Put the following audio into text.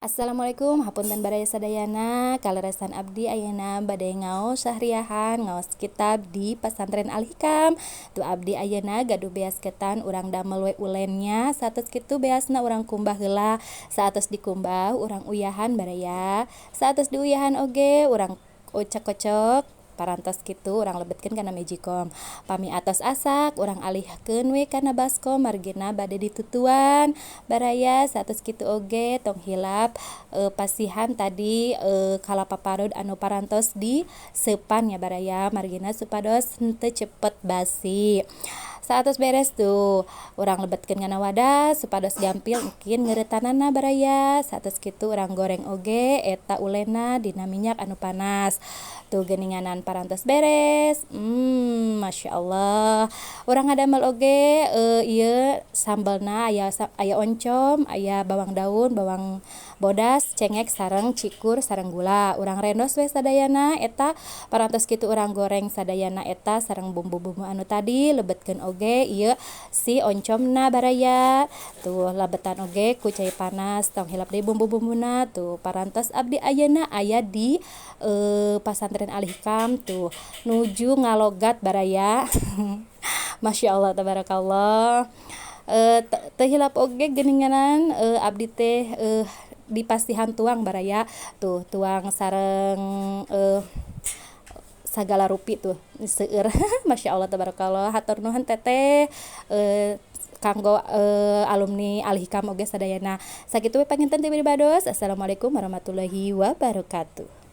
Assalamualaikum, hapunten baraya sadayana. Kaleresan abdi ayeuna bade ngaos sahriahan, ngaos kitab di Pasantren Al Hikam. Tuh, abdi ayeuna gaduh beas ketan, urang damel we ulennya. Saatos kitu beasna urang kumbah heula. Saatos dikumbah, urang uyahan, baraya. Saatos diuyahan oge urang kocok-kocok. Parantos kitu urang lebetkeun kana magicom. Pami atos asak, urang alihkeun we kana baskom, margina bade ditutuan, baraya. Saatos kitu oge tong hilap pasihan tadi kalapa parut anu parantos diseupan nya, baraya, margina supados henteu cepet basi. Saatos beres tuh, urang lebetkeun kana wadah supados gampil engkin ngeuretanana, baraya. Saatos kitu urang goreng oge eta ulenna dina minyak anu panas. Tuh, geuninganan parantos beres. Masya Allah. Urang ngadamel oge ieu sambelna, aya oncom, aya bawang daun, bawang bodas, cengek sareng cikur sareng gula. Urang rendos we sadayana eta. Parantos kitu urang goreng sadayana eta sareng bumbu-bumbu anu tadi. Lebetkeun oge ieu si oncomna, baraya. Tuh, lebetan oge ku cai panas. Tong hilap deui bumbu-bumbuna. Tuh, parantos abdi ayeuna aya di Pasantren Al Hikam, tuh nuju ngalogat, baraya. Masya Allah, tabarakallah. Teu hilap oge geuninganan abdi teh dipasihan tuang, baraya. Tuh, tuang sareng sagala rupi tuh seueur. Masya Allah, tabarakallah. Hatur nuhun, Teteh, kanggo alumni Al Hikam oge sadayana. Sakitu we panginten ti pribados. Assalamualaikum warahmatullahi wabarakatuh.